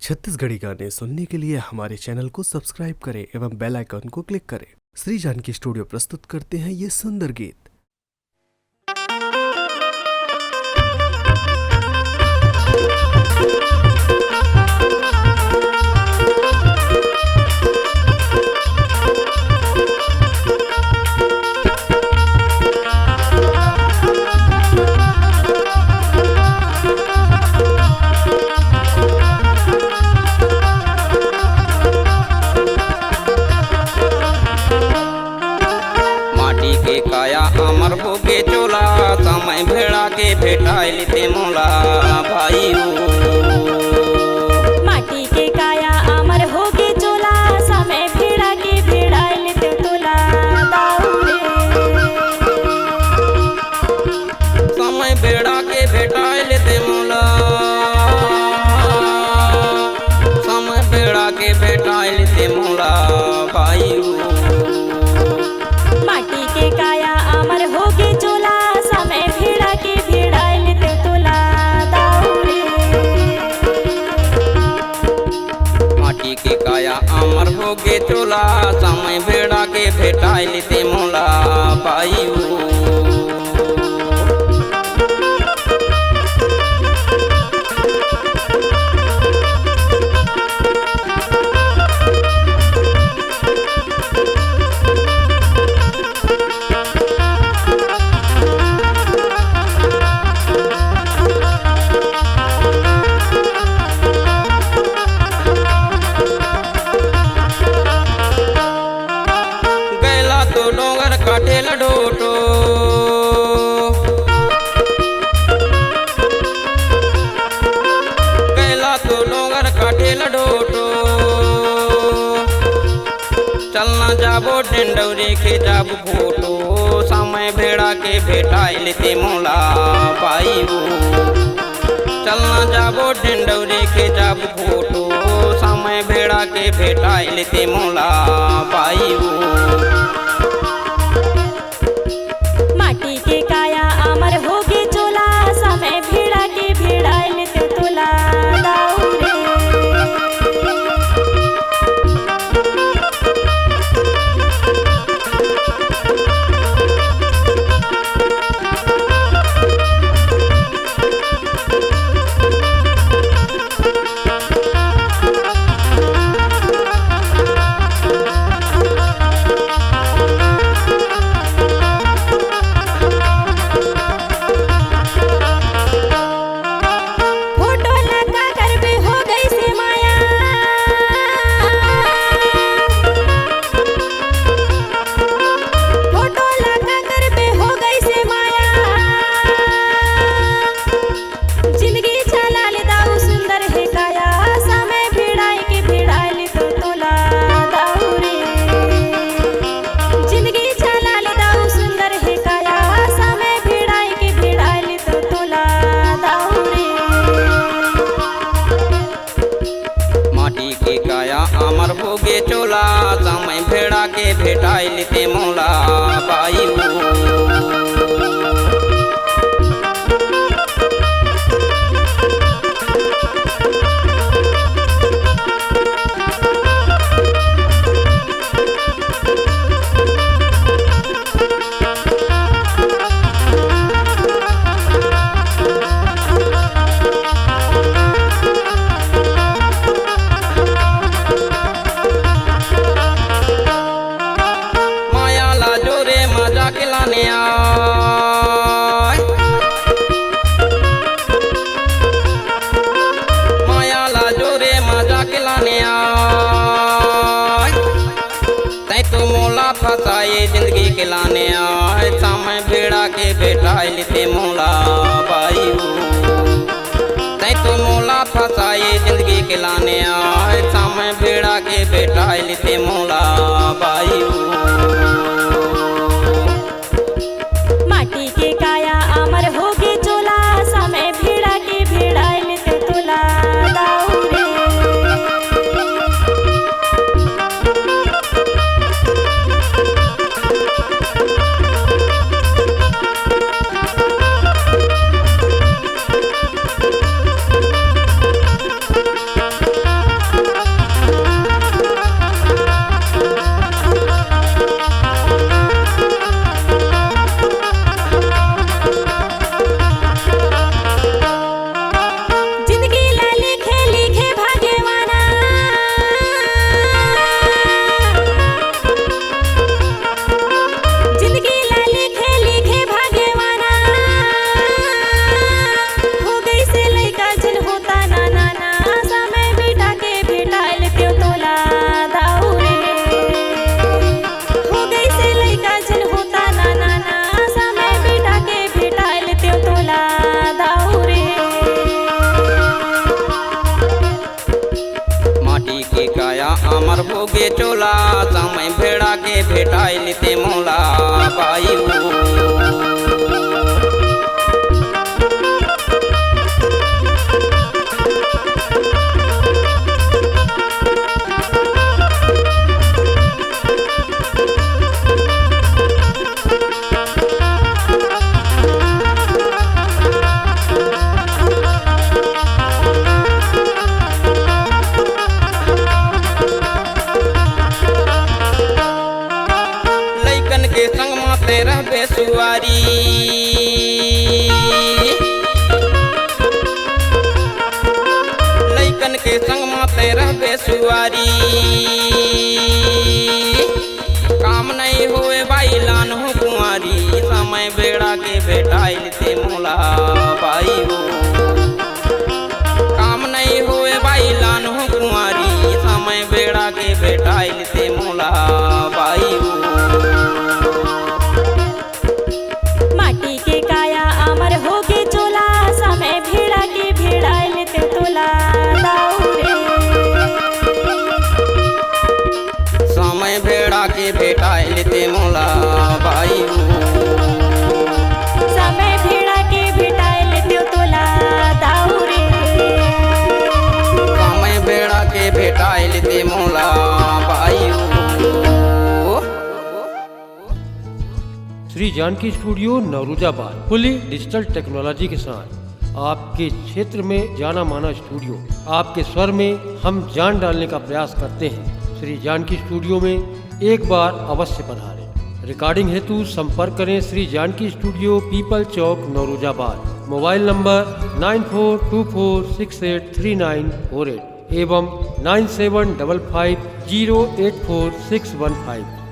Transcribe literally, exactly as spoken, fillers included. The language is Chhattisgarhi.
छत्तीसगढ़ी गाने सुनने के लिए हमारे चैनल को सब्सक्राइब करें एवं बेल आइकन को क्लिक करें। श्री जानकी स्टूडियो प्रस्तुत करते हैं ये सुंदर गीत। माटी के काया अमर होगे चोला, समय भेड़ा के भेटाइल ते मोला भाई ओ। माटी के काया अमर होगे चोला, समय भेड़ा के भेटाइल ते तोला दाऊ रे। समय भेड़ा के भेटाइल ते मोला, समय भेड़ा के भेटाइल ते मोला भाई ओ। माटी के काया अमर होगे चोला, समय भेड़ा के भेटाइल ते तोला दाऊ रे। माटी के काया अमर होगे चोला, समय भेड़ा के भेटाइल ते मोला भाई ओ। गैला तो डोंगर काटे ल ढोटो, गैला तो डोंगर काटे ल ढोटो। चलना जाबो डेंडौरी के जाबो फोटो, समय भेड़ा के भेटाइल ते मोला पाइबो। चलना जाबो डेंडौरी के जाबो फोटो, समय भेड़ा के भेटाइल ते मोला पाइबो। माटी के काया अमर होगे चोला, समय भेड़ा के भेटाइल ते तोला दाऊ रे। फोटो ला का करबे, हो गइस हे माया। फोटो ला का करबे, हो गइस हे माया। जिंदगी चला ले दाऊ सुंदर हे काया, समय भिड़ाए के भिड़ाए ले तो तोला दाऊ रे। जिंदगी चला ले दाऊ सुंदर हे काया, समय भिड़ाए के भिड़ाए ले तो तोला दाऊ रे। माटी के काया अमर होगे चोला, समय भेड़ा के भेटाइल ते मोला पाइबो। माया ला जोरे मजाक लाने आय। माया ला जोरे मजाक लाने आय। तैं तो मोला फंसाए जिंदगी के लाने आय, समय भेड़ा के भेटाइल ते मोला पाइबो। तैं तो मोला फंसाए जिंदगी के लाने आय, समय भेड़ा के भेटाइल ते मोला पाइबो। माटी के काया अमर होगे चोला, समय भेड़ा के भेटाइल ते तोला दाऊ रे। हमर होगे चोला, समय भेड़ा के भेटाइल ते मोला बाई हो। लइकन के संग म तैं रहबे सुवारी। लइकन के संग म तैं रहबे सुवारी। काम नइ होए बाई लानहूँ कुंवारी, समय भेड़ा के भेटाइल ते मोला बाई हो। काम नइ होए बाई लानहूँ कुंवारी, समय भेड़ा के भेटाइल ते मोला बाई हो। माटी के काया अमर होगे चोला, समय भेड़ा के भेटाइल ते तोला दाऊ रे। समय भेड़ा के भेटाइल ते मोला बाई हो। समय भेड़ा के भेटाइल ते तोला दाऊ रे। समय भेड़ा के भेटाइल ते मोला बाई हो। श्री जानकी स्टूडियो नौरोजाबाद, फुली डिजिटल टेक्नोलॉजी के साथ आपके क्षेत्र में जाना माना स्टूडियो। आपके स्वर में हम जान डालने का प्रयास करते हैं। श्री जानकी स्टूडियो में एक बार अवश्य पधारें। रिकॉर्डिंग हेतु संपर्क करें Shri Janki studio, Pipal Chowk, Naurozabad. Mobile number nine four two four six eight three nine four eight एवं nine seven double five zero eight four six one five.